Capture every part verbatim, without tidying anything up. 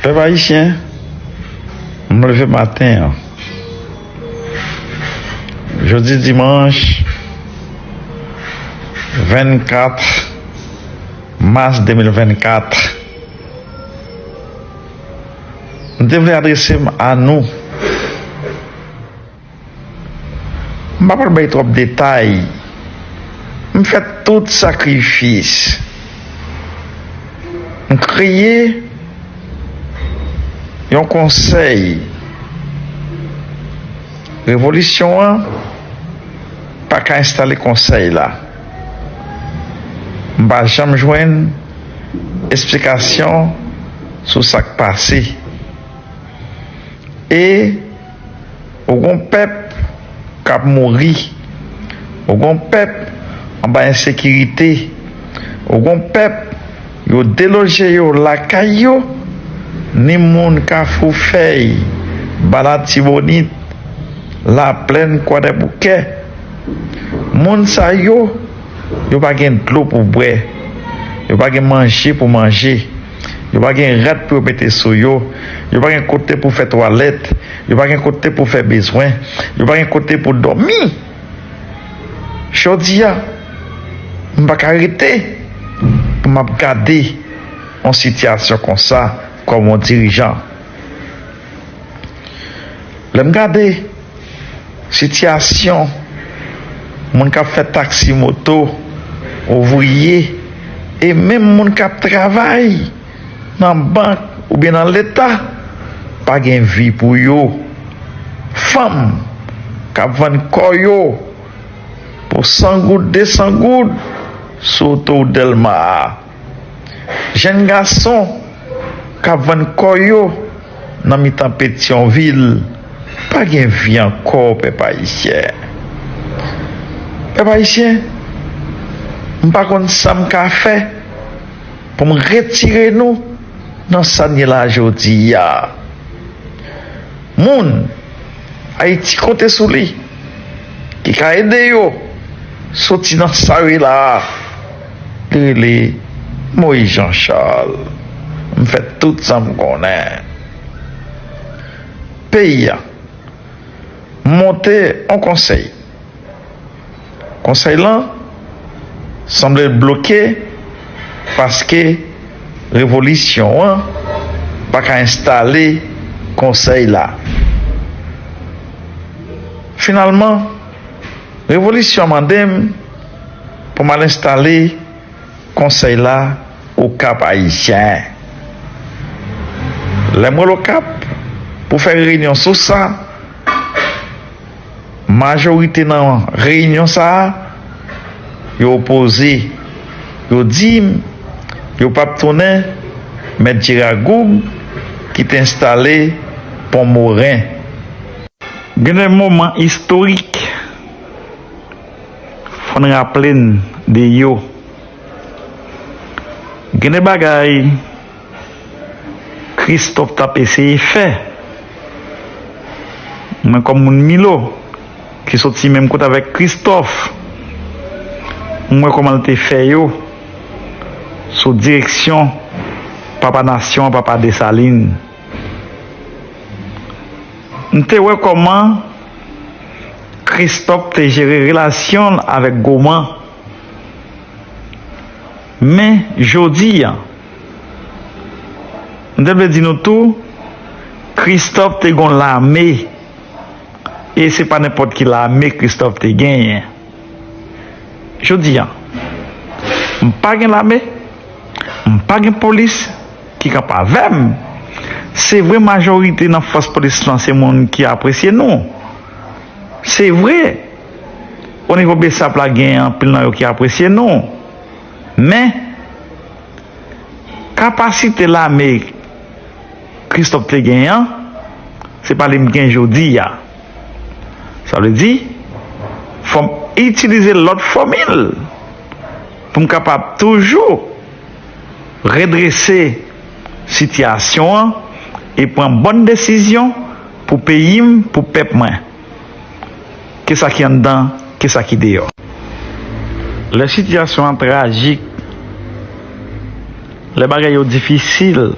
Pèp ayisyen, m leve maten an, jodi dimanch vennkat mas de mil vennkat, m te vle adrese m a nou. M pa pral bay twòp detay. M fè tout sakrifis. M kreye yon konsèy. Revolisyon an pa ka enstale konsèy la. M pa janm jwenn esplikasyon sou sa k pase. E ou gon pèp k ap mouri. Ou gon pèp anba ensekirite. Ou gon pèp yo deloje yo lakay yo. Ni moun Kafou Fèy, Ba Latibonit, Laplèn, Kwadèboukè. Moun sa yo, yo pa gen dlo pou bwè. Yo pa gen manje pou manje. Yo pa gen rad pou yo mete sou yo. Yo pa gen kote pou fè twalèt. Yo pa gen kote pou fè bezwen. Yo pa gen kote pou dòmi. Jodi a, m pa ka rete pou m ap gade yon sitiyasyon konsa kòm yon dirijan. Lè m gade sitiyasyon moun k ap fè taksi moto, ouvriye, e menm moun k ap travay nan bank oubyen nan Leta, pa gen vi pou yo. Fanm k ap vann kò yo pou san goud, de san goud sou otowout Dèlma a. Jèn gason k ap vann kò yo nan mitan Petyonvil, pa gen vi ankò, pèp ayisyen. Pèp ayisyen, m pa konn sa m ka fè pou m retire nou nan sa n ye la jodi a. Moun Ayiti konte sou li, ki ka ede yo soti nan sa yo ye la a, li rele Moïse Jean Charles. M fè tout sa m konnen. Peyi a, m monte yon konsèy. Konsèy lan sanble bloke paske revolisyon an pa ka enstale konsèy la. Finalman, revolisyon an mande m pou m al enstale konsèy la Okap Ayisyen. Lè m rele Okap pou fè reyinyon sou sa, majorite nan reyinyon sa a, yo opoze. Yo di m yo p ap tounen Mèt Jera Goug ki te enstale Pon Moren. Gen de moman istorik, fò n raple n de yo. Gen de bagay Kristòf t ap eseye fè. Mwen, kòm moun Milo, ki soti menm kote avèk Kristòf, m wè kòman l te fè yo sou direksyon papa nasyon an, papa Desalin. M te wè kòman Kristòf te jere relasyon l avèk Goman. Men, jodi a, m te vle di nou tou, Kristòf te gon lame, e se pa nenpòt ki lame Kristòf te genyen. Jodi a, m pa gen lame, m pa gen polis ki kanpe avè m. Se vre, majorite nan fòs polis lan se moun ki apresye nou. Se vre, o nivo BSAP la, gen anpil nan yo ki apresye nou. Men, kapasite lame Kristòf te genyen an, se pa li m gen jodi a. Sa vle di, fò m itilize lòt fòmil pou m kapab toujou redrese sitiyasyon an e pran bòn desizyon pou peyi m, pou pèp mwen. Ke sa ki anndan, ke sa ki deyò. Lè sitiyasyon an trajik, lè bagay yo difisil,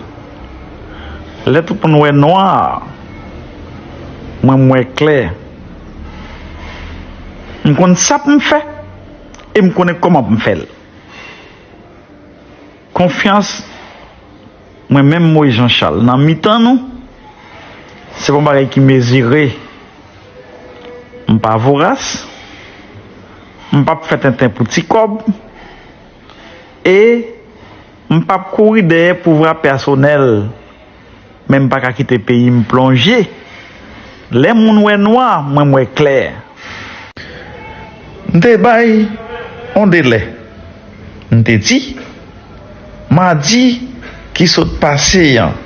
Lè tout moun wè nwa, mwen, m wè klè. M konn sa pou m fè e m konnen kòman pou m fè l. Konfyans, mwen menm, Moïse Jean Charles, nan mitan nou, se pa yon bagay ki mezire. M pa voras, m p ap fè tenten pou ti kòb, e m p ap kouri dèyè pouvwa pèsonèl, men m pa ka kite peyi m plonje. Lè moun wè nwa, mwen, m wè klè. M te bay yon delè. M te di, madi ki sot pase an,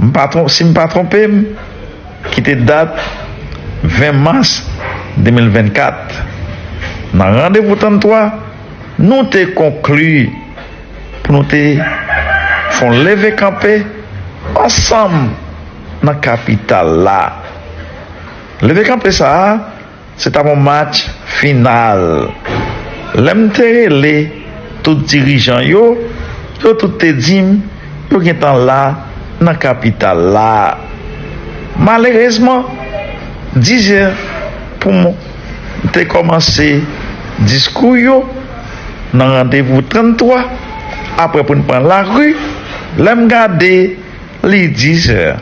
m pa tron-, si m pa twonpe m, ki te dat ven mas de mil vennkat, nan randevou tranntwa, nou te konkli pou nou te fè yon leve kanpe ansanm nan kapital la. Leve kanpe sa a, se t ap yon match final. Lè m te rele tout dirijan yo, yo tout te di m yo gentan la nan kapital la. Malerezman, dizè pou m te kòmanse diskou yo nan randevou tranntwa, apre pou n pran lari, lè m gade, li dizè.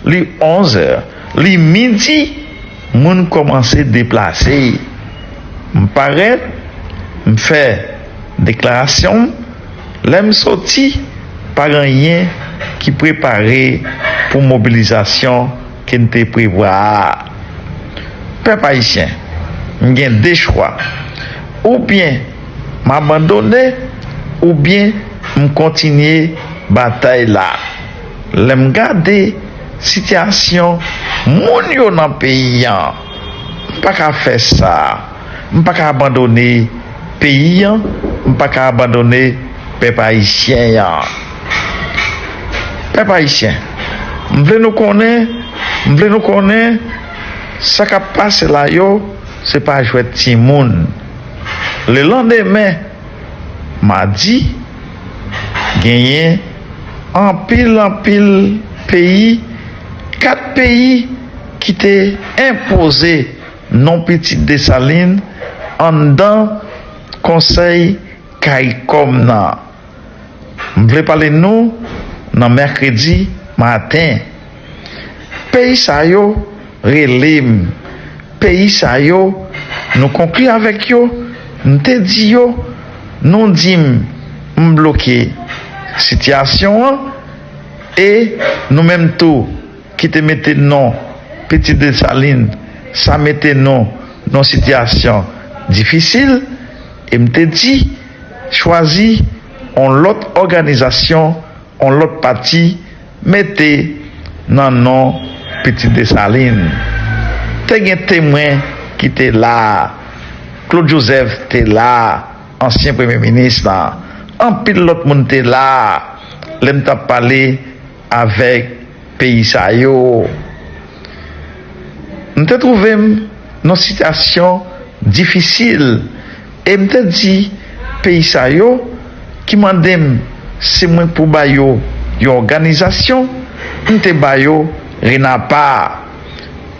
Li onzè, li midi, moun kòmanse deplase. M parèt, m fè deklarasyon m, lè m soti, pa gen anyen ki prepare pou mobilizasyon ke n te prevwa a. Pèp ayisyen, m gen de chwa. Oubyen m abandone, oubyen m kontinye batay la. Lè m gade sitiyasyon moun yo nan peyi an, m pa ka fè sa. M pa ka abandone peyi an, m pa ka abandone pèp ayisyen an. Pèp ayisyen, m vle nou konnen, m vle nou konnen sa k ap pase la yo, se pa jwèt timoun. Lelandemen, madi, genyen anpil, anpil peyi, kat peyi ki te enpoze non Pitit Desalin anndan Konsèy Kayikòm nan. M vle pale nou nan mèkredi maten. Peyi sa yo rele m. Peyi sa yo, nou konkli avèk yo, m te di yo, nou di m m bloke sitiyasyon an, e nou menm tou ki te mete non Pitit Desalin, sa mete nou nan sitiyasyon difisil, e m te di, chwazi yon lòt òganizasyon, yon lòt pati, mete nan non Pitit Desalin. Te gen temwen ki te la. Claude Joseph te la, ansyen premye minis la. Anpil lòt moun te la lè m t ap pale avèk peyi sa yo. M te twouve m nan sitiyasyon difisil e m te di peyi sa yo ki mande m si mwen pou ba yo yon òganizasyon, m te ba yo RENAPA,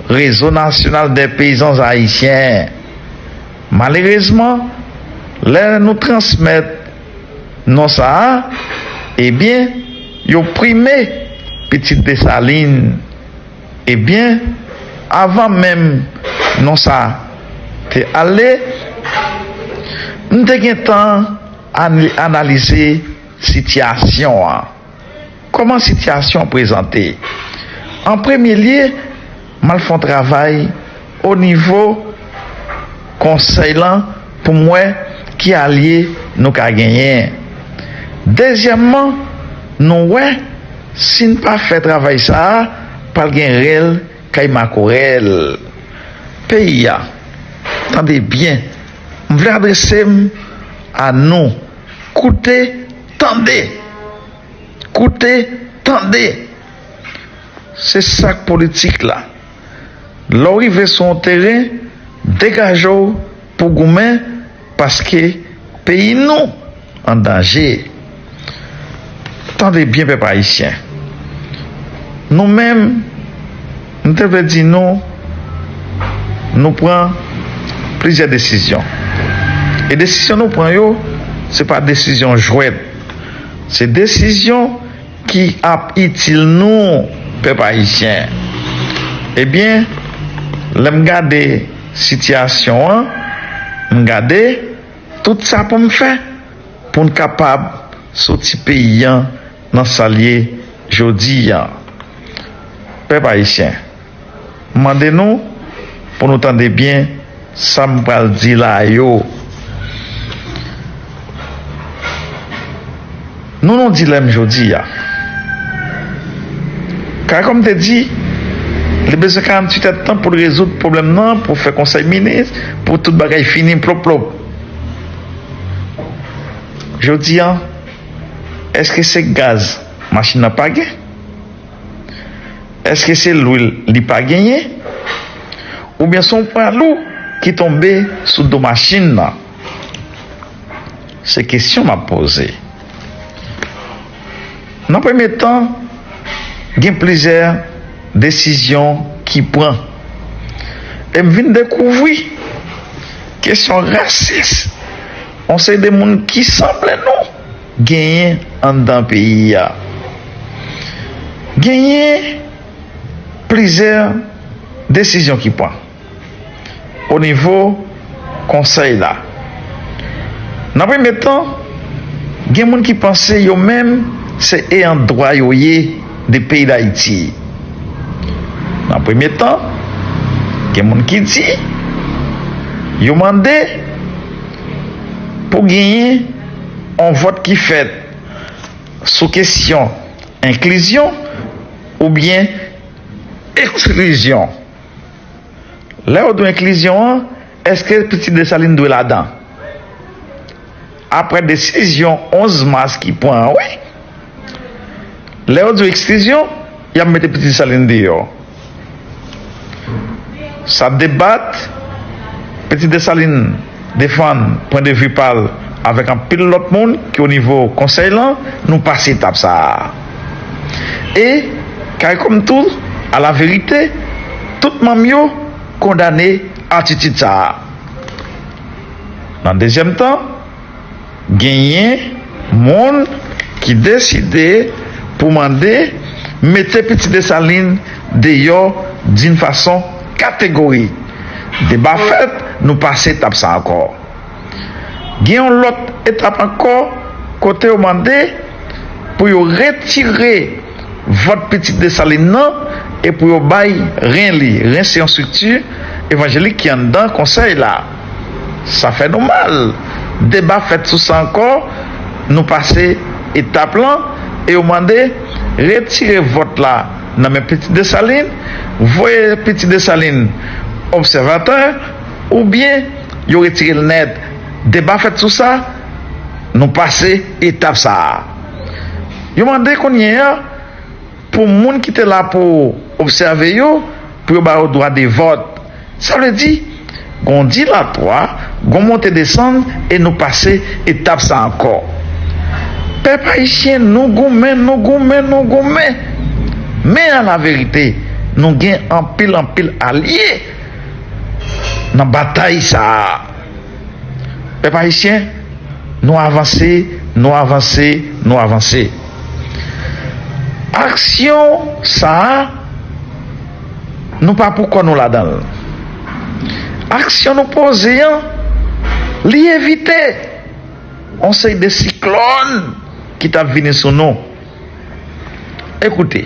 Réseau National des Paysans Haïtiens. Malerezman, lè nou transmèt non sa a, ebyen, yo prime Pitit Desalin. Ebyen, avan menm non sa te ale, m te gentan ani-, analize sitiyasyon an. Kòman sitiyasyon an prezante? An premye lye, m al fè yon travay o nivo konsèy lan pou m wè ki alye nou ka genyen. Dezyèmman, nou wè si n pa fè travay sa a, pral gen rèl kay makorèl. Peyi a, tande byen, m vle adrese m a nou. Koute, tande! Koute, tande! Se sa k politik la. Lè w rive sou yon teren, degaje w pou goumen, paske peyi nou an danje. Tande byen, pèp ayisyen. Nou menm, nou te vle di nou, nou pran plizyè desizyon. E desizyon nou pran yo, se pa desizyon jwèt. Se desizyon ki ap itil nou, pèp ayisyen. Ebyen, lè m gade sitiyasyon an, m gade tout sa pou m fè pou n kapab soti peyi an nan sa l ye jodi a. Pèp ayisyen, m mande nou pou nou tande byen sa m pral di la yo. Nou nan yon dilèm jodi a. Caricom te di, li bezwen karanntuit èdtan pou l rezoud pwoblèm nan, pou fè konsèy minis, pou tout bagay fini plop plop. Jodi a, èske se gaz machin nan pa gen? Èske se lwil li pa genyen? Oubyen se yon pwa lou ki tonbe sou do machin nan? Se kesyon m ap poze. Nan premye tan, gen plizyè desizyon ki pran. E m vin dekouvri kesyon rasis yon seri de moun ki sanble nou genyen anndan peyi a. Genyen plizyè desizyon ki pran o nivo konsèy la. Nan premye tan, gen moun ki panse yo menm se eyan dwa yo ye de peyi Dayiti. Nan premye tan, gen moun ki di yo mande pou genyen yon vòt ki fèt sou kesyon enklizyon oubyen eksklizyon. Lè yo di w enklizyon an, èske Pitit Desalin dwe ladan? Apre desizyon onz mas ki pran an, wi. Lè yo di w eksklizyon, y ap mete Pitit Desalin deyò. Sa debat, Pitit Desalin defann pwen de vi pa l avèk anpil lòt moun ki o nivo konsèy lan, nou pase etap sa a. E, Caricom tou, alaverite, tout manm yo kondane atitid sa a. Nan dezyèm tan, genyen moun ki deside pou mande mete Pitit Desalin deyò d'une façon catégorique. Deba fèt, nou pase etap sa ankò. Gen yon lòt etap ankò kote yo mande pou yo retire vòt Pitit Desalin nan e pou yo bay ren li. Ren se yon estrikti evanjelik ki anndan konsèy la. Sa fè nou mal. Deba fèt sou sa ankò, nou pase etap lan e yo mande retire vòt la nan men Pitit Desalin, voye Pitit Desalin obsèvatè, oubyen yo retire l nèt. Deba fèt sou sa, nou pase etap sa a. Yo mande kounye a pou moun ki te la pou obsève yo, pou yo ba yo dwa de vòt. Sa vle di, gon dilatwa, gon monte desann, e nou pase etap sa ankò. Pèp ayisyen, nou goumen, nou goumen, nou goumen. Men alaverite, nou gen anpil, anpil alye nan batay sa a. Pèp ayisyen, nou avanse, nou avanse, nou avanse. Aksyon sa a, nou pa pou kò nou ladan l. Aksyon nou poze an, li evite yon seri de siklòn ki t ap vini sou nou. Ekoute,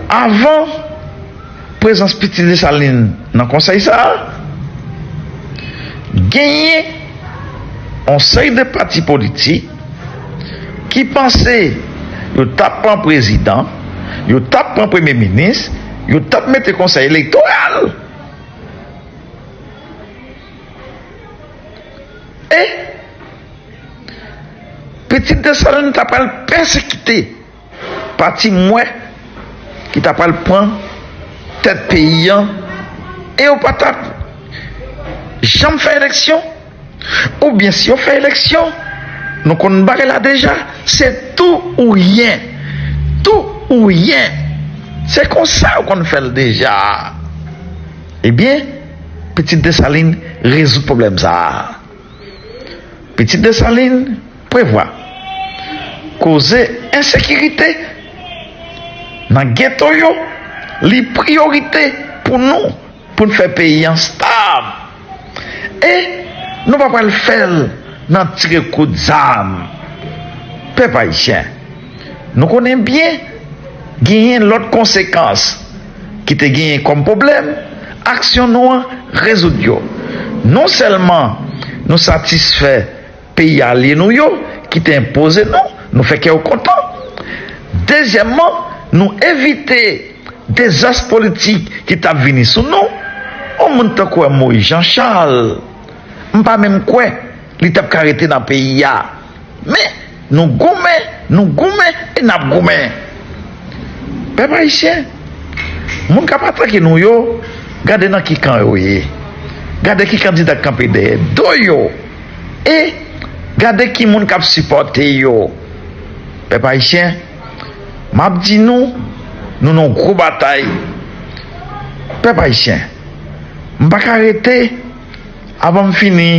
avan prezans Pitit Desalin nan konsèy sa a, genyen yon seri de pati politik ki panse yo t ap pran prezidan, yo t ap pran premye minis, yo t ap mete konsèy elektoral. E Pitit Desalin ta pral pèsekite pati m wè ki ta pral pran tèt peyi an, e yo pa t ap janm fè eleksyon, oubyen si yo fè eleksyon, nou konn bagay la deja, se tou oubyen. Tou Ou ye. Se konsa yo konn fè l deja. Ebyen, Pitit Desalin rezoud pwoblèm sa a. Pitit Desalin prevwa koze ensekirite nan geto yo, li priyorite pou nou, pou n fè peyi an stab. E nou pa pral fè l nan tire kout zam. Pèp ayisyen, nou konnen byen genyen lòt konsekans ki te genyen kòm pwoblèm, aksyon nou an rezoud yo. Non sèlman nou satisfè peyi alye nou yo ki te enpoze nou, nou fè kè yo kontan. Dezyèmman, nou evite dezas politik ki t ap vini sou nou. Yon moun tankou Moyiz Jan Chal, m pa menm kwè li t ap ka rete nan peyi a. Men, nou goumen, nou goumen e n ap goumen. Pèp ayisyen, moun k ap atake nou yo, gade nan ki kan yo ye. Gade ki kandida k kanpe dèyè do yo. E gade ki moun k ap sipòte yo. Pèp ayisyen, m ap di nou, nou nan yon gwo batay. Pèp ayisyen, m pa ka rete avan m fini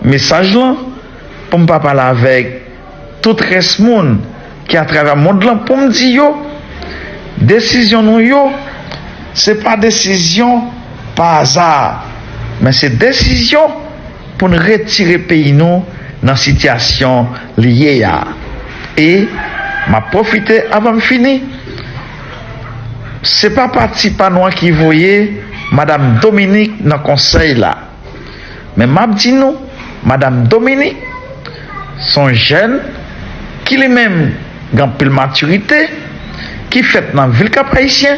mesaj lan, pou m pa pale avèk tout rès moun ki atravè mond lan, pou m di yo, desizyon nou yo, se pa desizyon pa aza, men se desizyon pou n retire peyi nou nan sitiyasyon li ye a. E m ap pwofite avan m fini, se pa pati pa nou an ki voye Madanm Dominique nan konsèy la. Men m ap di nou, Madanm Dominique se yon jèn ki li menm gen anpil matirite, ki fèt nan vil Kap Ayisyen,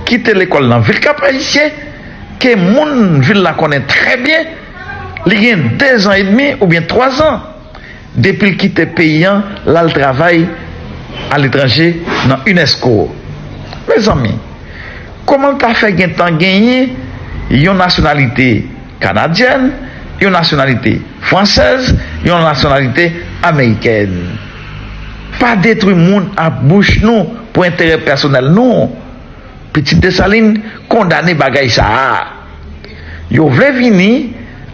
ki te lekòl nan vil Kap Ayisyen, ke moun vil la konnen trè byen. Li gen dezan edmi oubyen twazan depi l kite peyi an, l al travay aletranje nan unesco. Mezanmi, kòman l ta fè gentan genyen yon nasyonalite kanadyèn, yon nasyonalite fransèz, yon nasyonalite amerikèn? Pa detwi moun ak bouch nou pou enterè pèsonèl nou. Pitit Desalin kondane bagay sa a. Yo vle vini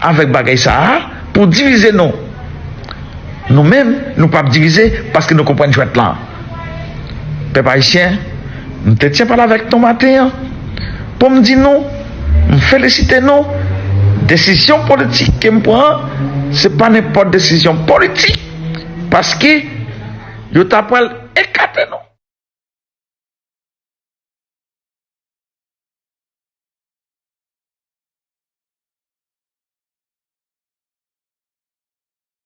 avèk bagay sa a pou divize nou. Nou menm, nou p ap divize paske nou konprann jwèt lan. Pèp ayisyen, m te tyen pale avèk nou maten an pou m di nou, m felisite nou. Desizyon politik ke m pran an, se pa nenpòt desizyon politik, paske yo ta pral